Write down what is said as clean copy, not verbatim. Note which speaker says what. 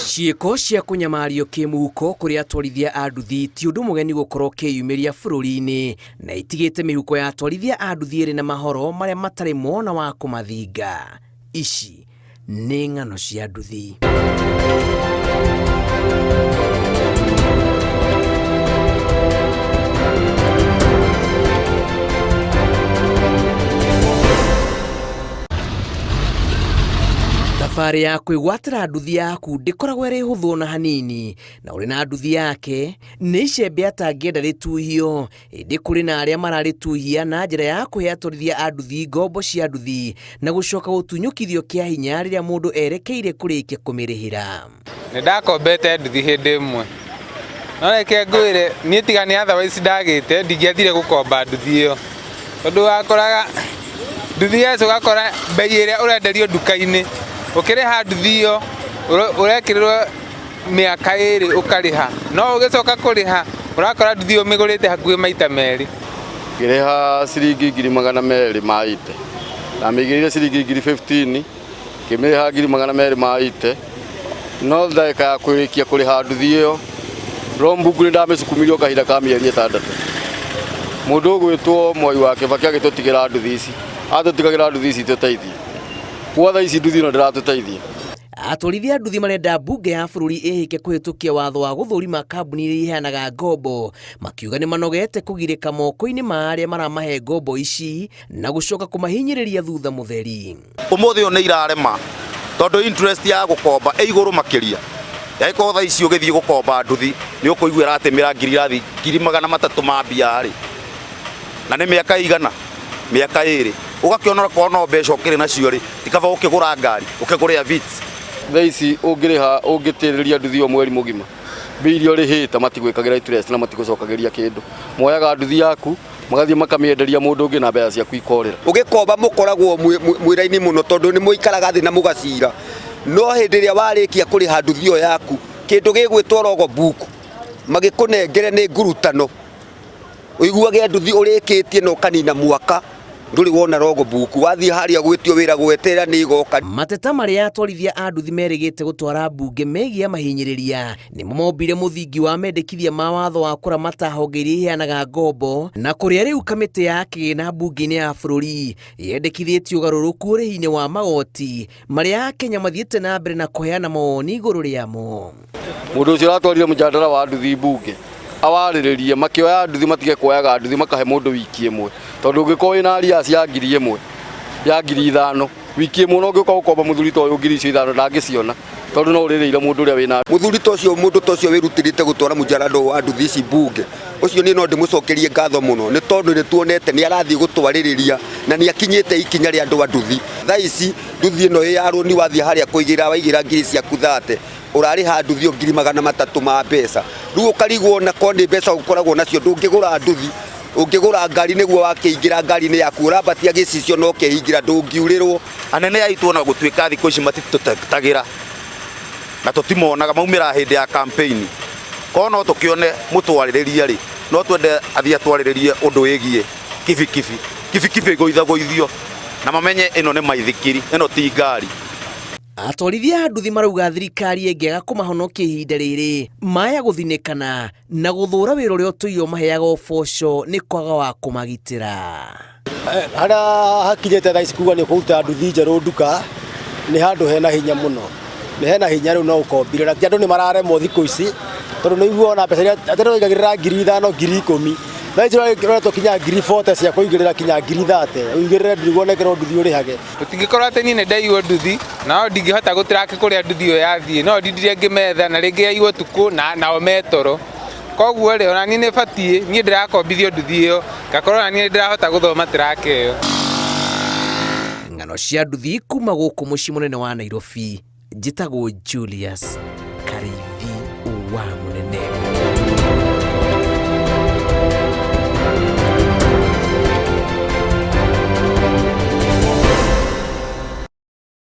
Speaker 1: Ciĩko cia kũnyamario kĩmũhuko kũrĩ atwarithia a nduthi ti ũndũ mũgeni gũkorwo ũkĩyumĩria bũrũri-inĩ na itigĩte mĩhuko ya atwarithia a nduthi ĩrĩ na mahoro marĩa matarĩ mona wa kũmathinga. Ici nĩ ng'ano cia nduthi. Thabarĩ ya kwĩgwatĩra nduthi yaku ndĩkoragwo ĩrĩ hũthũ ona hanini, na ũrĩ na nduthi yake nĩ icembe atangĩenda rĩtuhio, ĩndĩ kũrĩ na arĩa mararĩtuhia na njĩra ya kũhe atwarithia a nduthi ngombo cia nduthi na gũcoka gũtunyũkithio kĩa hinya rĩrĩa mũndũ erekeire kũrĩkia kũmĩrĩhĩra.
Speaker 2: Nĩ ndakombete nduthi hĩndĩ ĩmwe, no reke ngwĩre niĩ tiga nĩ otherwise ndagĩte ndingĩathire gũkomba nduthi ĩyo, tondũ wakoraga nduthi yacu ũgakora mbei ĩrĩa ũrenderio nduka-inĩ, ũkĩrĩha nduthi ĩyo ũrekĩrĩrwo mĩaka ĩrĩ ũkarĩha, no ũgĩcoka kũrĩha ũrakora nduthi ĩyo ũmĩgũrĩte hakuhĩ maita merĩ.
Speaker 3: Ngĩrĩha ciringi 200,000 ma 80, ndamĩigĩrĩire ciringi 15,000 ngĩmĩrĩha 200,000 ma 80, no ndagĩka ya kũrĩkia kũrĩha nduthi ĩyo logbook nĩ ndamĩcukumirie o kahinda ka mĩeri 6. Mũndũ ũgwĩtwo Mwai wa Kĩbakĩ agĩtũtigĩra nduthi ici, atũtigagĩra nduthi ici itũteithie. Gwa thaa ici nduthi ĩno ndĩratũteithia.
Speaker 1: Atwarithia a nduthi marenda mbunge ya bũrũri ĩhĩke kũhĩtũkia watho wa gũthũrima kambuni iria iheanaga ngombo, makiuga nĩ manogete kũgirĩka moko-inĩ ma arĩa maramahe ngombo ici na gũcoka kũmahinyĩrĩria thutha mũtheri.
Speaker 4: Ũmũthĩ ũyũ nĩ irarema tondũ interest ya gũkomba ĩ igũrũ makĩria. Angĩkorwo thaa ici ũgĩthiĩ gũkomba nduthi nĩ ũkũigua ĩratĩmĩra ngiri irathi 300,000 ma mbia rĩ, na nĩ mĩaka ĩigana? Mĩaka ĩrĩ. Ũgakĩona okorwo no mbeca ũkĩrĩ nacio rĩ, ti kaba ũkĩgũra ngari, ũkĩgũre Vitz.
Speaker 3: Thaa ici ũngĩrĩha ũngĩtĩrĩria nduthi o mweri mũgima, mbia iria ũrĩhĩte matigwĩkagĩra interest na matigũcokagĩria kĩndũ. Moyaga nduthi yaku magathiĩ makamĩenderia mũndũ ũngĩ na mbeca ciaku ikorĩra.
Speaker 5: Ũgĩkomba mũkoragwo mwĩ raini mũno tondũ nĩ mũikaraga thĩ na mũgacira, no hĩndĩ ĩrĩa warĩkia kũrĩha nduthi ĩyo yaku, kĩndũ gĩgwĩtwo logbook magĩkũnengere nĩ ngurutano. Ũiguage nduthi ũrĩkĩtie na ũkanina mwaka ndũrĩ wona logbook, wathiĩ harĩa gwĩtio wĩra gweterera nĩ ĩgoka.
Speaker 1: Mateta marĩa atwarithia a nduthi merĩgĩte gũtwara mbunge megiĩ amahinyĩrĩria nĩmo mombire mũthingi wa mendekithia ma watho wa kũramata honge iria iheanaga ngombo na kũrĩa rĩu kamĩtĩ ya kĩgĩna mbunge-inĩ ya bũrũri yendekithĩtie ũgarũrũku ũrĩhi-inĩ wa magoti marĩa Akenya mathiĩte na mbere na kũheana mawoni igũrũ rĩamo.
Speaker 3: Mũndũ ũcio ũratwarire mũjadara wa nduthi mbunge awarĩrĩrie makĩoya nduthi matige kuoyaga nduthi makahe mũndũ wiki ĩmwe tondũ ũngĩkorwo wĩna arrears ya 1000 ya 5000 wiki ĩmwe no ũngĩũka gũkomba mũthuri ta ũyũ 5,000 ndangĩciona tondũ no ũrĩrĩire mũndũ ũrĩa wĩna
Speaker 5: Mũthuri ta ũcio, mũndũ ta ũcio wĩrutĩrĩte gũtwara mũjarada ũyũ wa nduthi ici mbunge, ũcio niĩ no ndĩmũcokerie ngatho mũno nĩ tondũ nĩ tuonete nĩ arathiĩ gũtwarĩrĩria na nĩ akinyĩte ikinya rĩa andũ a nduthi. Thaa ici nduthi ĩno ĩ ya rũni wathiĩ harĩa kũigĩra waigĩra ngiri ciaku 30 ũrarĩha nduthi ĩyo 300,000 ma mbeca. Rĩu ũkarigwo ona korwo nĩ mbeca ũkoragwo nacio ndũngĩgũra nduthi, ũngĩgũra ngari nĩguo wakĩingĩra ngari-inĩ yaku ũrambatia gĩcicio na ũkehingĩra ndũngiurĩrwo.
Speaker 4: Anene aitũ ona gũtuĩka thikũ ici matitũtetagĩra na tũtimonaga maumĩraga hĩndĩ ya campaign, korwo no tũkĩone mũtwarĩrĩria rĩ, no twende athiĩ atwarĩrĩrie ũndũ wĩgiĩ kibikibi. Kibikibi ĩgũithagũithio na mamenye ĩno nĩ maithikiri, ĩno ti ngari.
Speaker 1: Atwarithia a nduthi marauga thirikari ĩngĩaga kũmahonokia ihinda rĩrĩ maya gũthinĩkana na gũthũra wĩra ũrĩa ũtũire ũmaheaga ũboco nĩ kwaga wa kũmagitĩra.
Speaker 6: Harĩa hakinyĩte thaa ici kuga nĩ ũkũruta nduthi njerũ nduka nĩ handũ hena hinya mũno, nĩ hena hinya rĩu no ũkombire na ti andũ nĩ mararemwo thikũ ici tondũ nĩ ũiguaga ona mbeca iria tene waigagĩrĩra 5,000 10,000 thaa ici ũretwo kinya 40,000 cia kũigĩrĩra kinya 30,000 ũigĩrĩre nduthi ũnengerwo nduthi ũrĩhage.
Speaker 2: Gũtingĩkorwo atĩ niĩ nĩ ndaiywo nduthi, na no ndingĩhota gũ track kũrĩa nduthi ĩyo yathiĩ, no ndindire ngĩmetha na rĩngĩ yaiywo ũtukũ na nao me toro. Koguo rĩ, ona niĩ nĩ batiĩ, niĩ ndĩrakombithio nduthi ĩyo, ngakorwo ona niĩ nĩ ndĩrahota gũthoma track ĩyo.
Speaker 1: Ng'ano cia nduthi kuma gũkũ mũciĩ mũnene wa Nairobi, njĩtagwo Julius.